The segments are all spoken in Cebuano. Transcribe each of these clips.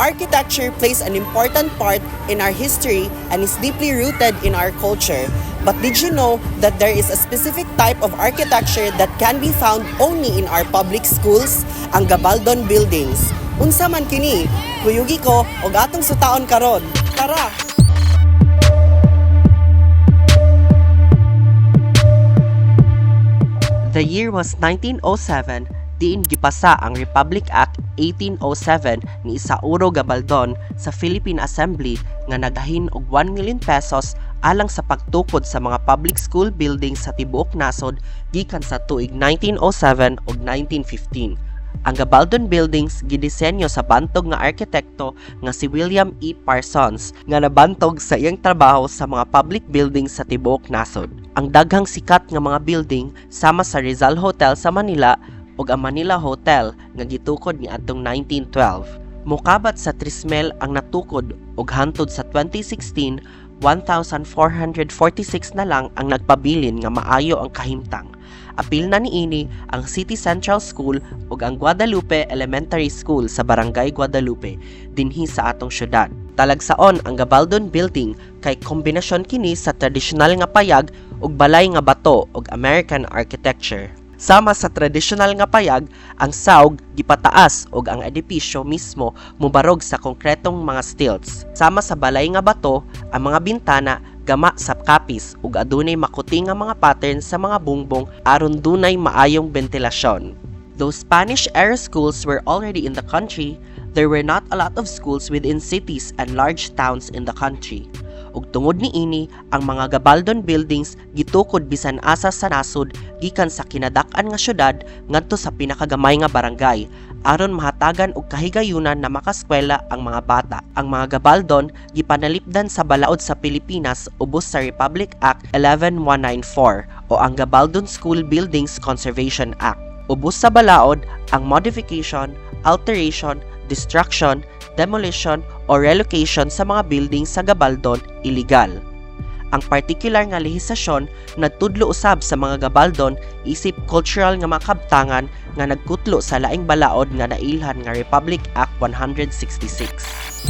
Architecture plays an important part in our history and is deeply rooted in our culture. But did you know that there is a specific type of architecture that can be found only in our public schools? Ang Gabaldon buildings. Unsa man kini? Kuyugi ko og atong sutaon karon. Tara! The year was 1907 diin gipasa ang Republic Act 1807 ni Isauro Gabaldon sa Philippine Assembly nga nagdahin og 1 million pesos alang sa pagtukod sa mga public school buildings sa tibuok nasod gikan sa tuig 1907 ug 1915. Ang Gabaldon Buildings gidisenyo sa bantog nga arkitekto nga si William E. Parsons nga nabantog sa iyang trabaho sa mga public buildings sa tibuok nasod. Ang daghang sikat nga mga building sama sa Rizal Hotel sa Manila ug ang Manila Hotel nga gitukod niadtong 1912. Mukabat sa Trismel ang natukod ug hantod sa 2016, 1,446 na lang ang nagpabilin nga maayo ang kahimtang. Apil na niini ang City Central School ug ang Guadalupe Elementary School sa Barangay Guadalupe dinhi sa atong syudad. Talagsaon ang Gabaldon Building kay kombinasyon kini sa tradisyonal nga payag ug balay nga bato ug American architecture. Sama sa tradisyonal nga payag, ang saug gipataas ug ang edipisyo mismo mubarog sa konkretong mga stilts. Sama sa balay nga bato, ang mga bintana gama sa kapis ug adunay makuti nga mga pattern sa mga bungbong aron dunay maayong bentilasyon. Though Spanish-era schools were already in the country, there were not a lot of schools within cities and large towns in the country. Ug tungod niini, ang mga Gabaldon buildings gitukod bisan asa sa nasod gikan sa kinadak-an nga syudad ngadto sa pinakagamay nga barangay aron mahatagan og kahigayunan na makaskwela ang mga bata. Ang mga Gabaldon gipanalipdan sa balaod sa Pilipinas ubos sa Republic Act 11194 o ang Gabaldon School Buildings Conservation Act. Ubos sa balaod ang modification, alteration, destruction, demolition o relocation sa mga building sa Gabaldon illegal. Ang partikular nga lehislasyon nagtudlo usab sa mga Gabaldon isip cultural nga mga kabtangan nga nagkutlo sa laing balaod nga nailhan nga Republic Act 166.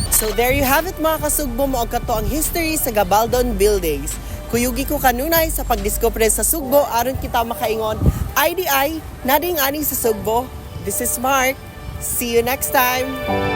So there you have it, mga kasugbo, mao kato ang history sa Gabaldon Buildings. Kuyugi ko kanunay sa pagdiskubre sa Sugbo aron kita makaingon, IDI, nading ani sa Sugbo. This is Mark. See you next time.